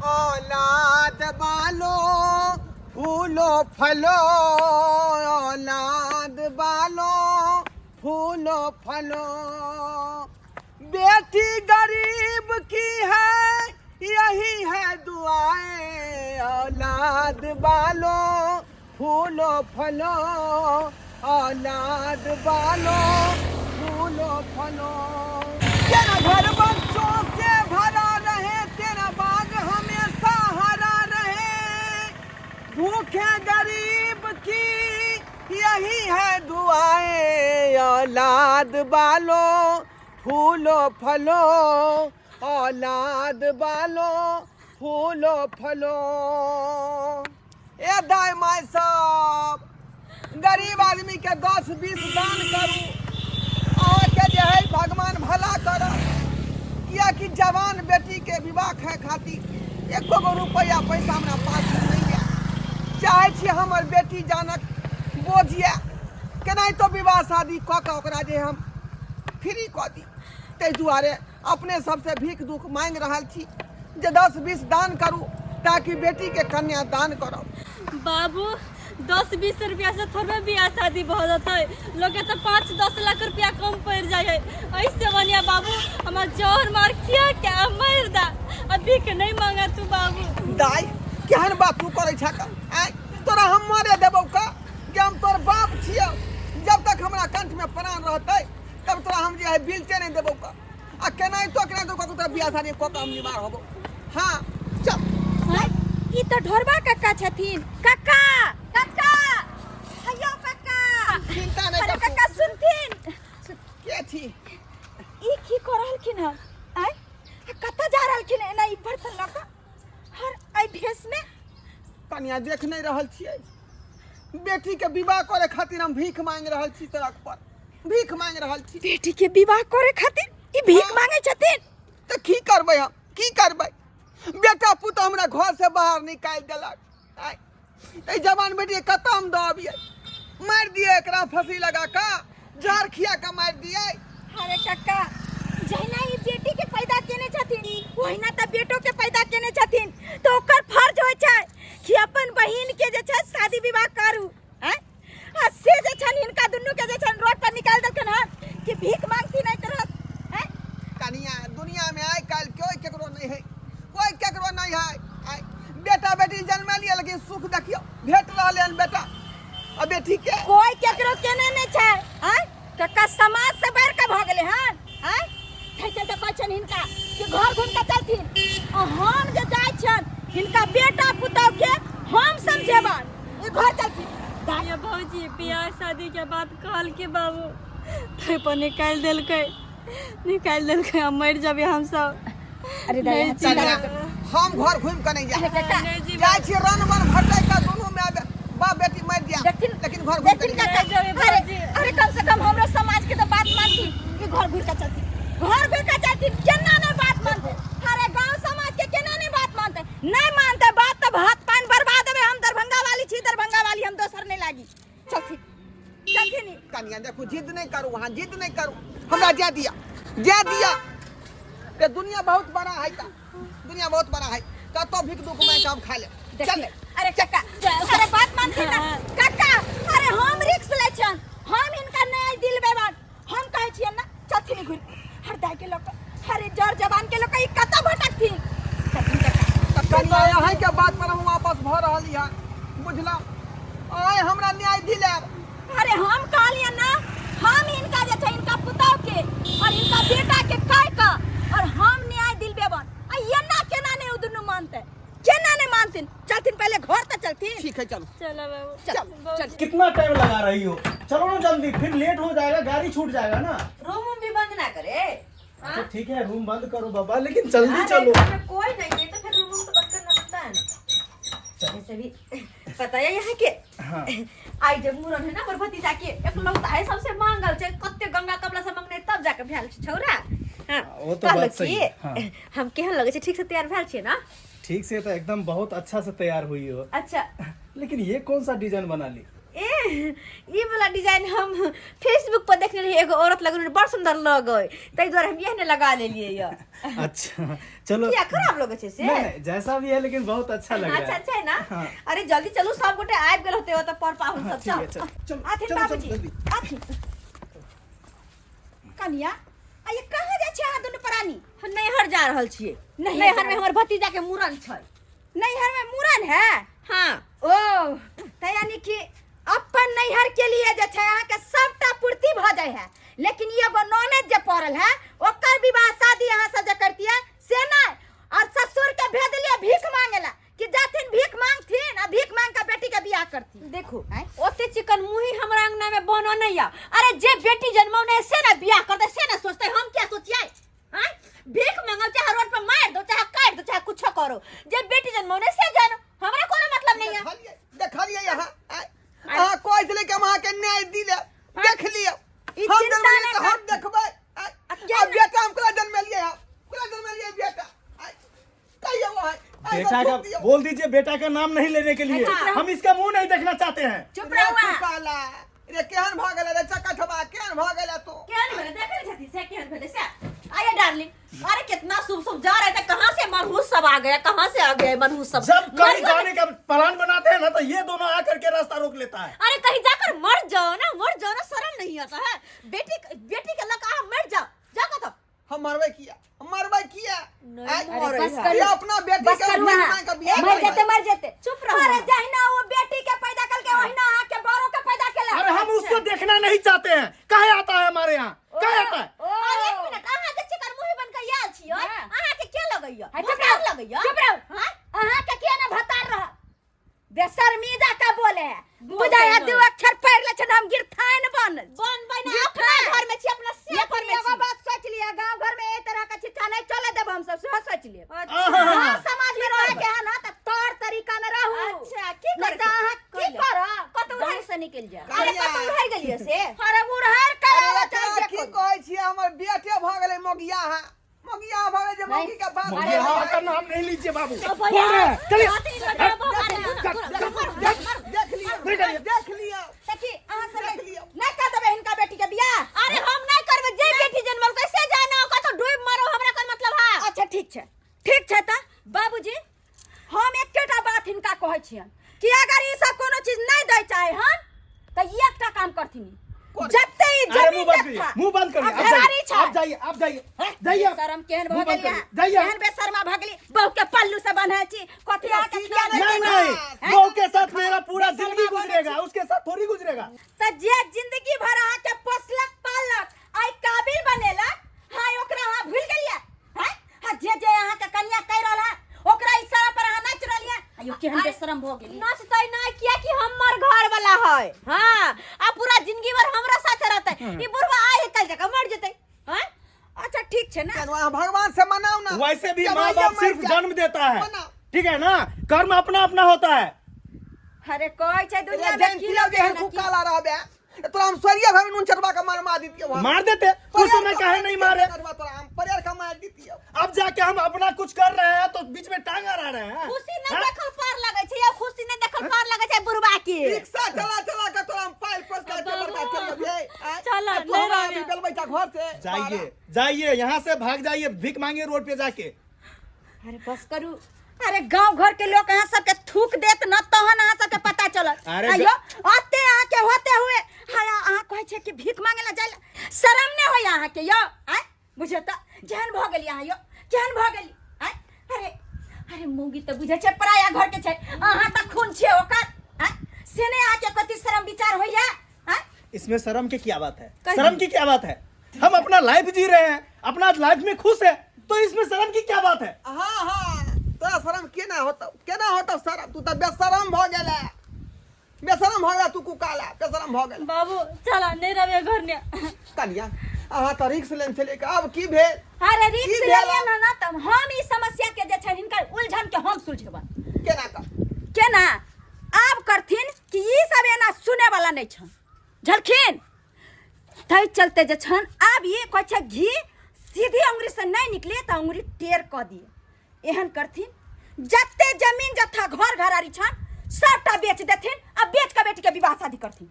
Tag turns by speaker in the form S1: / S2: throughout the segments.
S1: औलाद बालो फूलो फलो, औलाद बालो फूलो फलो, बेटी गरीब की है यही है दुआएं, औलाद बालो फूलो फलो, औलाद बालो फूलो फलो। तेरा घर बच्चों से भरा रहे, तेरा बाग हमेशा हरा रहे, भूखे गरीब की यही है दुआएं, औलाद बालो फूलो फलो, औलाद बालो फूलो फलो। ए दाय माय सब गरीब आदमी के 10-20 दान करू, अहाँके जे है भगवान भला करत, कियाकि जवान बेटी के विवाह खाए खातिर एको गो रुपैआ पैसा हमरा पास नहीं है। चाहे छी हमर बेटी जानक बोझ यऽ, केनाहितो विवाह शादी कऽ के ओकरा जे हम फ्री कऽ दी, ताहि दुआरे अपने सबसे भीख दुख मांगि रहल छी जे 10-20 दान करू ताकि बेटी के कन्या दान करब।
S2: बाबू 10-20 रुपया से थोड़े बियाह शादी भऽ जेतै, लोग के तो 5-10 लाख रुपया कम पड़ जाए है। ऐसे बढ़िया बाबू हमार जहर मार किया क्या मर दा, आ भीख नहीं मांगा तू बाबू।
S1: दाई केहन बात तू करै छह का? आँय, तोरा हम मारे देबौ का कि हम तोर बाप छियौ, जब तक हमरा कंठ में प्राण रहतै तब तोरा हम जे है बिलते नहीं देबौ का, आ केनाहितो केनाहितो कऽ के तोरा बियाह शादी कऽ के हम निमार होबौ। हाँ चल।
S3: हैं? ई तऽ ढोरबा कक्का छथिन। कक्का, कक्का, हैयो कक्का।
S1: चिंता नहीं
S3: अरे
S1: कर तू।
S3: कक्का सुनथिन।
S1: के छी?
S3: ई की कऽ रहलखिन हन? आँय? आ कतऽ जा रहलखिन एना ई बर्तन लऽ कऽ? हर एहि भेष में?
S1: कनिया देख नहीं रहल छियै, बेटी के विवाह करे खातिर हम भीख मांगि रहल छी सड़क पर, भीख मांगि रहल छी।
S3: बेटी के विवाह करे खातिर ई भीख
S1: हाँ।
S3: मांगे छथिन?
S1: तऽ की करबै हम, की करबै? बेटा पुतोह हमरा घर से बाहर निकालि देलक। आइ एहि जवान बेटी के कतऽ हम दऽ अबियै? मारि दियै एकरा फांसी लगा कऽ, जहर खिया कऽ मारि दियै।
S3: अरे कक्का, जहिना ई बेटी के पैदा केने छथिन ओहिना तऽ बेटो के पैदा केने छथिन, तऽ ओकर फर्ज होइ छै कि अपन बहिन के जे छै शादी विवाह करू। हैं? आ से जे छनि हिनका दुनू के जे छनि रोड पर निकालि देलखिन हन कि भीख मांगती नहीं तरह। हैं?
S1: कनिया दुनिया में आइ काल्हि कोई केकरो नहीं है, कोई केकरो नहीं है। आइ बेटा बेटी जन्मेलियै लेकिन सुख देखियौ भेट रहलै हन बेटा आ बेटी के।
S3: कोई केकरो केने नहीं छै। हैं? कक्का समाज से बढ़ के भऽ गेलै हन। हैं? तै चलते कहै छनि हिनका कि घर घूम के चलथिन, आ हम जे जाइ छियनि हिनका बेटा पुतौह के हम समझेबनि, ई घर चलथिन। दाइ।
S2: ये भौजी बियाह शादी के बात कहल के बाबू तै पर निकालि देलकै, निकालि देलकै, हम मरि जबै हम सब।
S3: अरे दाइ,
S2: नहीं
S3: अहाँ चिंता
S2: जीबै।
S3: नहि करू।
S1: हम घर घूम के नहीं जाए।
S3: अरे कक्का,
S2: नहीं जीबै।
S1: जाइ छी रन वन भटक के दुनू माय बाप बेटी मरि जाए।
S3: देखथिन,
S1: लेकिन घर घूम के
S3: देखथिन
S1: नहीं
S3: कक्का,
S2: जाए।
S3: अरे,
S2: भौजी।
S3: अरे कम से कम हमरो समाज के तो बात मानथिन कि घर घूर के चलथिन, घर घूर के चलथिन, केना नहीं बात मानते? अरे गांव समाज के केना नहीं बात मानते? नहीं मानते बात तो भात पान बर्बाद होबे। हम दरभंगा वाली छी, दरभंगा वाली, हम दोसर नहीं लागी। चलथिन, चलथिन।
S1: कनिया देखू जिद नहीं करू, वहाँ जिद नहीं करू, हमरा जा दिया, जा दिया। ये दुनिया बहुत बड़ा है का, दुनिया बहुत बड़ा है, कतो भीख दुख में काम खा ले। चल।
S3: अरे कक्का, अरे बात मानथिन ना कक्का। अरे हम रिक्स लै छियन, हम हिनका नहीं दिलबे बात, हम कहै छियन ना चलथिन घुरि। हर दाय के लोक, हरे जर जवान के लोक ई कतऽ भटकथिन? चलथिन कक्का।
S1: तऽ कनिया अहीं के बात पर हम वापस भऽ रहल यऽ, बुझलहुँ? आइ हमरा न्याय दिलायब।
S3: अरे हम कहलियन ना, हम हिनका जे छै हिनका पुतौह के और हिनका बेटा के कह कऽ और हम न्याय दिलबेबन। आ एना केना नहीं उ दुनू मानते, केना नहीं मानथिन? चलथिन पहले घर तक चलथिन।
S1: ठीक है चलो।
S2: चलो बाबू।
S3: चल, चल।
S4: कितना टाइम लगा रही हो, चलो ना जल्दी, फिर लेट हो जाएगा, गाड़ी छूट जाएगा ना।
S5: रूम भी बंद ना करे।
S4: अच्छा ठीक है रूम बंद करो बाबा, लेकिन जल्दी
S5: अरे,
S4: चलो।
S5: घर में कोई नहीं है तो फिर रूम तो बंद करना पड़ता है ना। वैसे भी पता है यहाँ के
S4: हाँ।
S5: आई जब मुरन है ना मोर भतीजा के एक लौता है सबसे मांगल छै, कते गंगा कमला से मांगने तब जाके भेल छै छौरा। हाँ,
S4: वो तो
S5: कहलक
S4: बात सही
S5: कि
S4: है, हाँ।
S5: हम केहन लगे छै, ठीक से तैयार भेल छियै ना?
S4: ठीक से तो एकदम बहुत अच्छा से तैयार हुई हो।
S5: अच्छा।
S4: लेकिन ये कौन सा डिजाइन बना ली?
S5: ए ई वाला डिजाइन हम फेसबुक पर देखने रहियै, एगो औरत लगल बड़ सुंदर लगै, ताहि दुआरे हम इएह ने लगा लेलियै यऽ।
S4: अच्छा चलो।
S5: किया खराब लगै छै से?
S4: नहीं नहीं, जैसा भी है लेकिन बहुत अच्छा लग रहा
S5: अच्छा
S4: है।
S5: अच्छा है ना?
S4: हाँ।
S5: अरे जल्दी चलू, सब गोटे आबि गेल होते ओतऽ पर पाहुन
S4: हाँ,
S5: सब।
S4: ठीक है,
S5: चल।
S4: चल चल
S3: आथिन
S4: चलो, चलो,
S3: बाबूजी
S4: जल्दी।
S3: आथिन। कनिया आ ये कहाँ जाइ छै अहाँ दुनू प्राणी?
S5: हम नैहर जा रहल छियै।
S3: नैहर
S5: नैहर
S3: जा
S5: में हमर भतीजा के मूड़न छै।
S3: नैहर में मूड़न है?
S5: हाँ।
S3: ओ त यानी कि अपन नैहर के लिए जे छै अहाँके सबटा पूर्ति भऽ जाइ है, लेकिन ई एगो ननद जे पड़ल है ओकर विवाह शादी अहाँ सब जे करतियै से नहि, और ससुर के भेज देलियै भीख मांगे ला कि जाथिन भीख मांगथिन आ भीख मांग के बेटी के बियाह करथिन।
S5: देखो
S3: आँय?
S5: ओते चिकन मुही हमरा अंगना में बनो नहीं या। अरे जे बेटी जन्मौने है, से ना बियाह करते से ना सोचते, हम क्या सोचिए? आँय? भीख मांगो चाहे रोड पर मार दो चाहे काट दो चाहे कुछ करो, जे बेटी जन्मौने से जानो, हमरा कोनो मतलब नहीं है।
S1: देखलियै देखलियै यहाँ आँय? अहाँ कहै छलै कि हम अहाँके न्याय दिले, देख लियौ।
S3: ई
S1: हम
S3: चिंता
S1: जन्मेलियै
S3: नहि
S1: तऽ हम
S3: कर।
S1: देखबै आँय?
S3: आ
S1: आ बेटा हम कोना जन्मेलियै? हम कोना जन्मेलियै बेटा आँय? कहियौ अहाँ, आँय,
S4: बेटा का
S1: थूक दियौ।
S4: बोल दीजिए बेटा का नाम नहीं लेने के लिए, हम इसका मुंह नहीं देखना चाहते हैं।
S3: चुप
S1: रे
S3: रहू अहाँ।
S1: कुकाला, रे केहन भऽ गेलै रे चकठबा, केहन भऽ गेलै तू?
S5: केहन भेलै देखै नहि छथिन से, केहन भेलै से? आइए डार्लिंग। अरे कितना शुभ शुभ जा रहे थे, कहाँ से मनहूस सब आ गया, कहाँ से आ गया मनहूस सब?
S4: जब
S5: मर
S4: कहीं
S5: जाओ।
S4: जाने का प्लान बनाते हैं ना तो ये दोनों आकर के रास्ता रोक लेता है।
S5: अरे कहीं जाकर मर जाओ ना, मर जाओ ना, शर्म नहीं आता है? बेटी बेटी के लग आ मर जाओ, जाओ तो।
S1: हम मरबै किया, हम मरबै किया?
S5: नहीं
S1: आँय?
S5: मरे
S3: बस
S5: है।
S3: करू।
S1: ये अपना बेटी
S3: बस
S1: के
S3: करू
S1: भीख
S3: अहाँ।
S1: मांग के बियाह
S3: मर
S1: करबै।
S3: जेते मर जेते।
S5: चुप रहो।
S3: अरे जहिना वो बेटी के पैदा करके वहिना अहाँ के बड़ो के पैदा केलक।
S4: अरे हम उसको देखना नहीं चाहते हैं, काहे आता है हमारे यहाँ, काहे आता है?
S3: ओ
S5: अरे एक मिनट, अहाँ जे चिकन मुही बन के आयल छियै,
S3: हाँ।
S5: अहाँ के के लगैया?
S3: हाँ, चुप
S5: भतार
S3: रहू।
S5: लगैया?
S3: चुप रहू।
S5: हाँ?
S3: अहाँ के किया ना भतार रह बेशर्मी जाका बोले है।
S2: बोलते
S3: बुझाय है
S2: नहीं।
S3: दू अक्षर पढ़ ले छन हम गिरथान बनल
S5: बन बन अपना घर में छी, अपना से पर
S3: लेकिन
S5: में
S3: एगो
S5: छी।
S3: बात सोच लिया, गांव घर में ए तरह का चिट्ठा नहीं चले देब हम सब, सेहो सोच लिया।
S5: अच्छा।
S3: हाँ, समाज में रह के है ना त तौर तरीका में रहू।
S5: अच्छा, की
S3: नहीं
S5: करे
S3: त अहाँ की
S5: कैले?
S3: करब?
S5: कतौ
S3: गाँव
S5: उड़ाइ
S3: से निकल जा।
S5: अरे कतौ उड़ाइ गेलियै से?
S3: अरे उड़हर कर
S1: अरे
S3: आवे
S1: एकरा
S3: चाहे
S1: की
S3: जे
S1: कहै छियै, हमर बेटे भऽ गेलै मौगिया, मौगिया भऽ गेलै जे मौगी के बाप
S4: मौगिया का नाम नहीं लीजिए बाबू,
S2: ओ
S4: बोल
S2: भैया,
S4: रहे हैं, चलिए।
S2: हाथ नहीं लगाओ, अरे,
S1: देख लियौ
S4: निकलिए।
S1: देख लियौ।
S3: देखी अहाँ सब
S1: देख लियौ।
S3: नहीं कर देबै हिनका बेटी के बियाह।
S5: अरे हम नहीं करबै, जे बेटी जन्मल कैसे जानो, कतौ डूब मरो, हमरा कोन मतलब है?
S3: अच्छा ठीक छै, ठीक छै त बाबूजी हम एकेटा बात हिनका कहै छियन कि अगर ई सब कोनो चीज नहीं दै चाहे हन त ई एकटा काम करथिन, जते ई
S4: अरे
S3: जमीन
S4: मुंह बंद करिए,
S3: जत्था
S4: मुंह बंद करिए,
S3: आ
S4: आप
S3: घरारी
S4: जाइए,
S3: छै।
S4: आप जाइए, आप जाइए, जाइए आप।
S3: बेशरम केहन
S4: मुंह
S3: भऽ
S4: बंद
S3: गेली
S4: करिए, जाइए आप।
S3: केहन बेशर्मा भऽ गेली, बहू के पल्लू से बन्है छी, कथी अहाँके खिया दै
S4: नहीं
S3: छी?
S4: नहीं,
S3: हैं?
S4: बहू के साथ मेरा पूरा जिंदगी
S3: बनै
S4: गुजरेगा, उसके साथ थोड़ी गुजरेगा।
S3: त जे जिंदगी भर अहाँके पोसलक पाललक आइ काबिल बनेलक, हाँ ओकरा अहाँ भूलि गेलियै? हैं? हाँ जे जे अहाँके कनिया कहि रहल है ओकरा इशारा पर अहाँ नाचि रहलियै। आइयो केहन बेशरम भऽ गेली।
S5: नचतै ना, किया कि हमर घर वाला है। हाँ, आ पूरा जिंदगी भर हमरा साथे रहतै। ई बुढ़वा आइ कल जका मर जेतै। हैं?
S3: अच्छा ठीक छै ना,
S1: चलू, अहाँ भगवान से मनाउ ना।
S4: वैसे भी
S1: जब
S4: माँ
S1: आइए
S4: बाप
S1: मर
S4: सिर्फ
S1: जाए।
S4: जन्म देता है,
S1: मनाओ।
S4: ठीक है ना, कर्म अपना अपना होता है।
S3: अरे कहै छै दुनिया
S1: रे
S3: में की
S1: जयंती
S3: लोग
S1: जेहन
S3: एहन की-
S1: कुकाला रहबे तोरा हम सरिया घर में नून चटवा के मार मार दितियौ हम।
S4: मार देते उस समय, काहे नहीं मारे?
S1: तोरा हम परियार के मार दितियौ।
S4: अब जाके हम अपना कुछ कर रहे हैं तो बीच में टांग अड़ा रहे हैं।
S5: खुशी नहीं
S4: हाँ?
S5: देखल पार लगै छै, या खुशी नहीं देखल पार लगै छै बुढ़वा के।
S1: रिक्शा चला चला के तोरा हम पाइल पोस के
S2: बाबू।
S1: बड़का चल बे।
S2: चल,
S1: तू
S2: नहीं
S1: हमरा
S2: रहबे।
S1: अभी बेलबै घर से।
S4: जाइए जाइए, यहाँ से भाग जाइए, भीख मांगिए रोड पे जाके।
S3: अरे बस करू, अरे गांव घर के लोग अहाँ सबके थूक देत न तहन अहाँ सबके पता चलत।
S4: अरे
S3: आइयो आते अहाँ के होते हुए हाय अहाँ कहै छियै कि भीख मांगे ला जाय ला, शरम नहि होइया अहाँ के यौ? आय बुझियौ त केहन भऽ गेली अहाँ यौ, केहन भऽ गेली? आय अरे अरे मौगी तऽ बुझै छै पराया घर के छै, अहाँ तऽ खून छियै ओकर। आय से नहि अहाँ के कथी शरम विचार होइया? आय
S4: इसमें शर्म की क्या बात है, शर्म की क्या बात है? हम अपना लाइफ जी रहे हैं, अपना लाइफ में खुश है, तो इसमें शर्म की क्या बात है?
S1: हाँ हाँ, तोरा शर्म केना होतौ, केना होतौ शर्म? तू तऽ बेशरम भऽ गेलै, बेशरम भऽ गेला तू कुकाला, बेशरम भऽ गेल।
S2: बाबू चला, नहीं रहबे घर में।
S1: कनिया अहाँ तऽ रिक्स लेने छलियै, आब की भेल?
S3: अरे रिक्स
S1: की भेल?
S3: लेलियै ने ना तऽ हम ई समस्या के जे छै हिनकर उलझन के हम सुलझेबनि।
S1: केना कऽ?
S3: केना आब करथिन कि ई सब एना सुने वाला नहि छन झलखिन, ताहि चलते जे छन आब ई कहै छै घी सीधी अंगुरी से नहीं निकले तऽ अंगुरी टेढ़ कऽ दिए, एहन करथिन। जते जमीन जत्था घर घरारी छन सबटा बेच देथिन आ बेच के बेटी के विवाह शादी करथिन।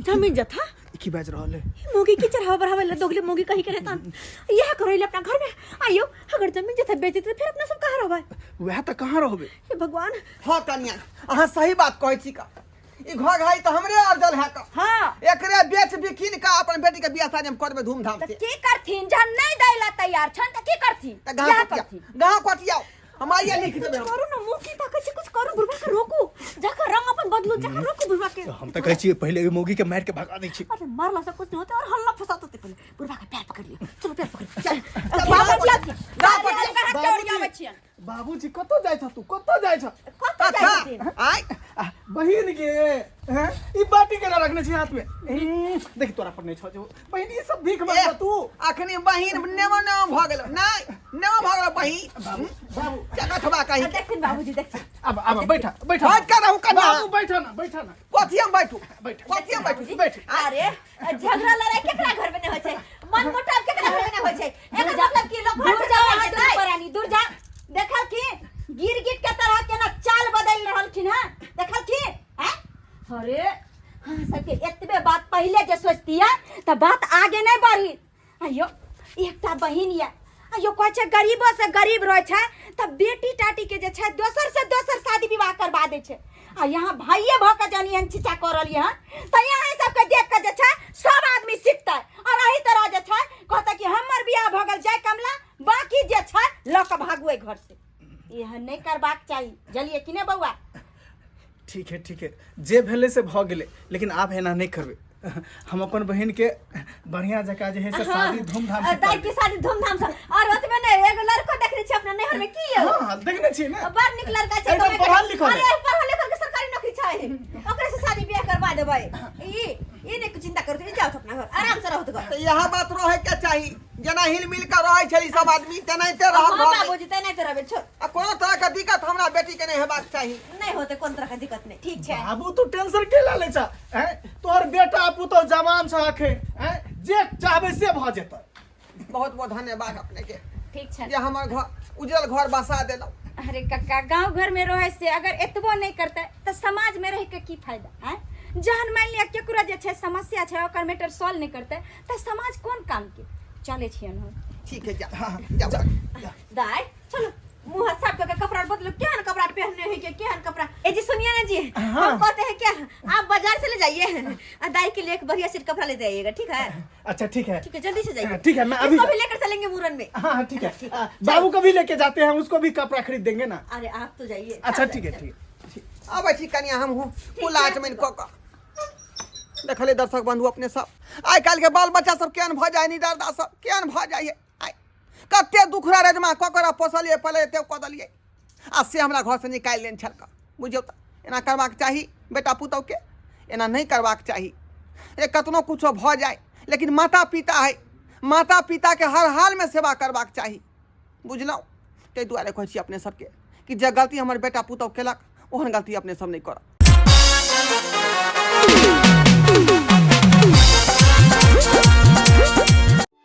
S5: जमीन जथा
S4: की बाज रहल है?
S5: मोगी की चढ़ावा बढ़ावे ला दोगले मोगी कहीं के रहता, यह करो अपना घर में आइयो। अगर जमीन जथा बेच देते फिर अपना सब कहाँ रहबे?
S4: वएह तऽ कहाँ रहबे?
S5: हे भगवान।
S1: हाँ कन्या, अहाँ सही बात कहै छी का, ई घर घाई तऽ हमरे अर्जल है का।
S3: हाँ।
S1: एकरे बेच बिकिन का अपन बेटी के बियाह शादी हम करबे धूमधाम
S3: तऽ
S1: से।
S3: की करथिन जहन नहीं दै ला तैयार छन तऽ की करथिन?
S1: तऽ गाँव
S3: इएह
S1: कटिया
S3: करथिन।
S1: गाँव कटियाओ, हम आइए लिख
S5: कुछ
S1: देबै हम।
S5: करू ना, मुंह की ताकत छै, कुछ करू, बुढ़वा के रोकू, जाकर रंग अपन बदलू, जाकर रोकू बुढ़वा के।
S4: हम तऽ कहै छियै पहिले ओहि मौगी के मारि के भगा दै छी।
S5: अरे मारला से कुछ नहीं होता और हल्ला फसात होते, पहले बुढ़वा के पैर पकड़ लियो, चलो पैर पकड़, चल।
S1: चल, बाबू जी, गाँव कटिया।
S4: बाबूजी, बाबूजी कतऽ जाइ छ तू, कतऽ जाइ छ?
S5: कतऽ जाइ छथिन?
S1: आय
S4: आ, बहिन के हैं ई बाटी केना रखने छी हाथ में? देख तोरा पर नहीं छ जो बहिन, ई सब भीख मांगता तू।
S1: अखनी बहिन नेमो नेमो भऽ गेलो, नहीं नेमो भऽ गेलो बहिन।
S4: बाबू बाबू
S1: चकथबा कहीं।
S5: देखथिन बाबूजी, देखथिन।
S4: अब अब बैठा बैठा।
S1: हट कर रहू कन्या।
S4: बाबू बैठा ना, बैठा ना।
S1: कथी हम बैठू?
S4: बैठ।
S1: कथी हम बैठू?
S4: बैठ।
S5: अरे झगड़ा लड़ाई केकरा घर में नहीं होय छै, मन मुटाव केकरा घर में नहीं होय छै, एकर मतलब कि लोग घर
S3: दूर
S5: से
S3: जाओ
S5: जाय
S3: अहाँ
S5: छै।
S3: दुनू प्राणी, दूर जा। देखल की गिरगिट के तरह केना चाल बदल रहलखिन हैं, देखल की हैं? अरे हाँ सबके एतबे बात पहले जे सोचतियै तऽ बात आगे नहीं बढ़ी। अयो एकटा बहिन ये, अयो कहै छै गरीबो से गरीब रहै छै तऽ बेटी टाटी के जे छै दोसर से दोसर शादी विवाह करबा दै छै, आ यहाँ भाइये भऽ के जहन एहन छिचा कऽ रहलियै हन तऽ यहाँ सबके देख के जे छै सब आदमी सिखतै, और एही तरह जे छै कहतै कि हमर बियाह भऽ गेल जय कमला, बाकी जे छै लऽ कऽ भागू एहि घर से। एहन नहि करबाक चाही, जनलियै कि नहि बौआ?
S4: ठीक है ठीक है, जे भेलै से भऽ गेलै, लेकिन आब एना नहि करबै। हम अपन बहिन के बढ़िया जकाँ जे है से शादी धूमधाम से
S5: दाई
S4: करबै।
S5: के शादी धूमधाम से, और ओतबे नहि एगो लड़को देखने छी अपना नैहर में की यौ?
S4: हाँ, हाँ, देखने छियै ने।
S5: बड़ नीक लड़का छै,
S4: एकदम पढ़ल लिखल है।
S5: अरे पढ़ल लिखल के सरकारी नौकरी छै, ओकरे से शादी बियाह करवा देबै। ई नहि चिंता करू, ई जाउ अपना घर, आराम से रहत घर।
S1: तऽ इएह बात रहे के चाही, जेना हिल मिल के रहै छली सब आदमी तेनाहिते रहब
S5: हाँ,
S1: घर में।
S5: बाबूजी तेनाहिते रहबै, छोड़।
S1: आ कोनो तरह के दिक्कत हमरा बेटी के नहीं हेबाक चाही।
S5: नहीं होते कोन तरह के दिक्कत नहीं।
S3: ठीक छै।
S4: बाबू तू टेंशन के ला ले छ? हैं तोहर बेटा पुतोह जवान छ अखन, हैं जे चाहबै से भऽ जेतै।
S1: बहुत बहुत धन्यवाद अपने के।
S3: ठीक छै।
S1: जे हमर घर उजरल घर बसा देलहुँ।
S3: अरे कक्का, गांव घर में रहे से अगर एतबो नहीं करते तो समाज में रह के की फायदा? हैं जहन मान लिया केकरो जे छै समस्या छै ओकर मैटर सॉल्व नहीं करते तो समाज कोन काम के? चले छियन हम।
S1: ठीक है, जा जा जा।
S5: दाई चलो मुंह हाथ साफ करके कपड़ा बदलो, केहन कपड़ा पहनने है के केहन कपड़ा। ए जी सुनिए ना जी,
S4: हाँ।
S5: हम कहते हैं क्या आप बाजार चले जाइए और दाई के लिए एक बढ़िया से कपड़ा लेते आइएगा, ठीक है?
S4: अच्छा ठीक है।
S5: ठीक है, जल्दी से जाइए।
S4: ठीक है, मैं अभी
S5: इसको भी लेकर चलेंगे मुरन में।
S4: हाँ, हाँ, ठीक है। बाबू को भी लेके जाते हैं, उसको भी कपड़ा खरीद देंगे ना।
S5: अरे आप तो जाइए।
S4: अच्छा ठीक है, ठीक है।
S1: आबै छी कनिया, हम हूँ कुला चमन कऽ कऽ देखले। दर्शक बंधु अपने सब, आइ काल्हि के बाल बच्चा सब केहन भऽ जाइ, निदर्दा सब केहन भऽ जाइ। आइ कते दुखड़ा रजमा कऽ कऽ पोसलियै पले एते कऽ देलियै, आ से हमरा घरसँ निकालि लेने छलक। बुझियौ तऽ एना करबाक चाही बेटा पुतहुके? एना नहि करबाक चाही। रे कतनो कुछो भऽ जाय लेकिन माता पिता है, माता पिताके हर हालमे सेवा करबाक चाही, बुझलहुँ? ताहि दुआरे कहै छी अपने सबके कि जे गलती हमर बेटा पुतहु केलक ओहन गलती अपने सब नहि करब।